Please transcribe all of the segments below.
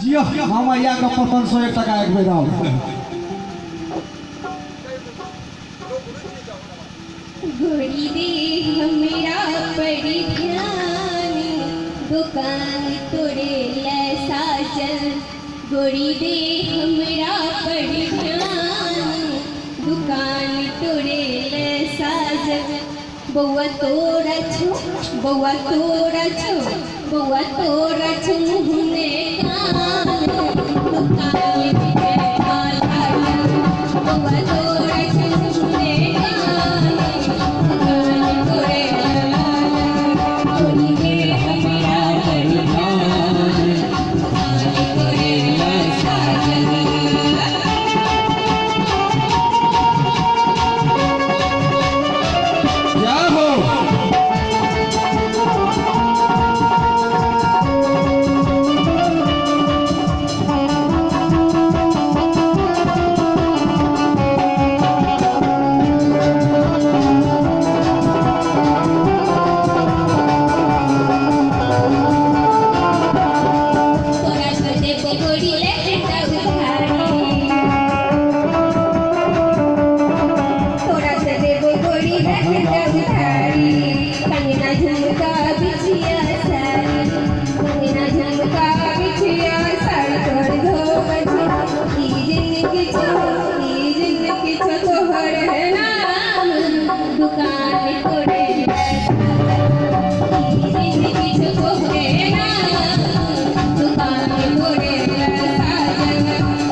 जियो मामा या के 501 टका एक बेर आउ। गोरी दे हमरा पर ध्यान, दुकान तोरे ले साजल। गोरी दे हमरा पर ध्यान, दुकान तोरे ले साजल। बौआ तोरा छौ, बौआ तोरा छौ, बौआ तोरा छौ मुँहने कान, दुकान बिचे लागल। बौआ तोरा छौ मुँहने कान, दुकान तोरे लागल। गोरी दे हमरा पर ध्यान, दुकान तोरे ले साजल। जय हो। तोरा तो देबो गोरी लेटा उधारी, तोरा तो देबो गोरी लेटा उधारी। कंगना झुमका बिछिया साड़ी, कंगना झुमका बिछिया साड़ी। तोहर धोबा छौ ई जिनगी छौ, ई जिनगी छौ तोहर नाम, दुकान तोरे ई जिनगी छौ तोहरे नाम, दुकान तोरे साजन।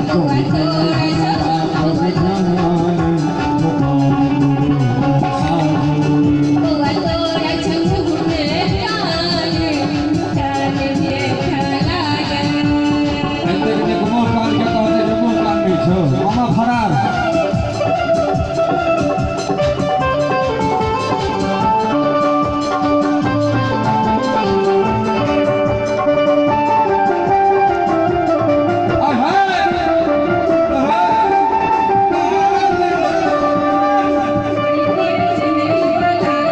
बौआ तोरा छौ, बौआ तोरा छौ मुँहमे कान, दुकान जेठा लागल। एतेक नीक मुँह कान के कहतै जे मुँह कान नहि छौ। मामा फरार। गोरी तोरे चुनरी लागल।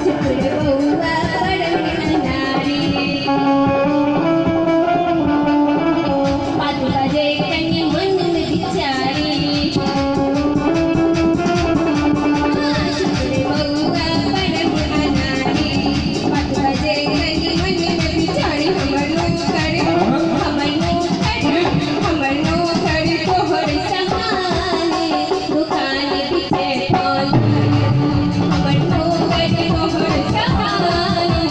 चुप रे बौआ परम अनारी, बात बजे कनि मन में विचारी। चुप रे बौआ परम अनारी, बात बजे कनि मन में विचारी। हमर नौकर, हमर नौकर, हमर नौकर तोहर सहाने, दुकान पीछे पान। हमर नौकर तोहर सहाने,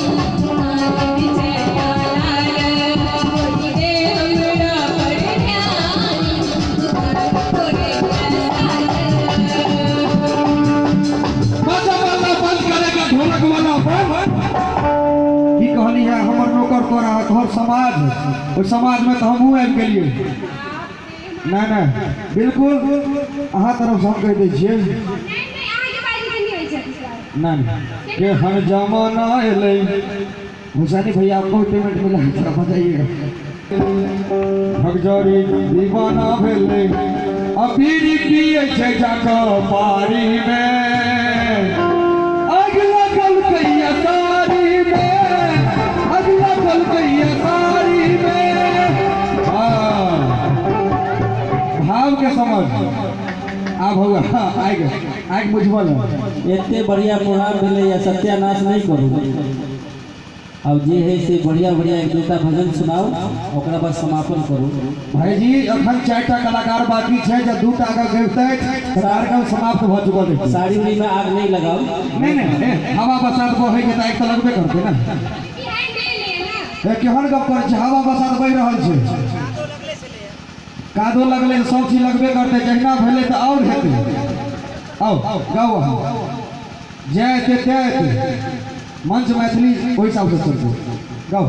दुकान पीछे लागल। गोरी दे हमरा पर ध्यान, दुकान तोरे साजल। बाजा वाला बंद करेगा, ढोलक वाला बंद। की कहली है? हमर नौकर तोरा तोहर समाज, ओहि समाज में तऽ हमहूँ आबि गेलियै। नहि नहि, बिल्कुल अहाँ तरफ से हम कहि दै छियै। नहि नहि, अहाँके बाजैके नहि होइ छै। नहि नहि, केहन जमाना एलै। हुसैनी भैया, आपको भी पेमेंट मिला है, थोड़ा बताइएगा। भगजरी दीवाना भेलै, अबीर पियै छै जाकऽ बारी मे, आगि लागल कहिया सारी मे, आगि लागल कहिया सारी मे। हाँ, भाव के समझ आब हौआ आगि आगि बुझबल। एते बढ़िया प्रोग्राम भेलैया, सत्यानाश नहि करू। आब जे है से बढ़िया बढ़िया एक दूटा भजन सुनाउ, ओकरा बाद समापन करू। भाईजी, अखन 4टा कलाकार बाकी छै, जब 2टा के गबितै तऽ कार्यक्रम समाप्त भऽ चुकल रहतै। साड़ी उड़ी में आग नहीं लगाओ। नहि नहि, हवा बसात बहै के तऽ आगि तऽ लगबे करतै ने। बिहार नहि एलैया ने। ए, केहन गप करै छै? हवा बसात बहि रहल छै, कादो लगलै, सब चीज लगबे करतै। जहिना भेलै तऽ आओर हेतै। आउ गाउ अहाँ, जय एतै तय एतै। मंच मैथिली ओहि हिसाबसँ चलतै। गाउ।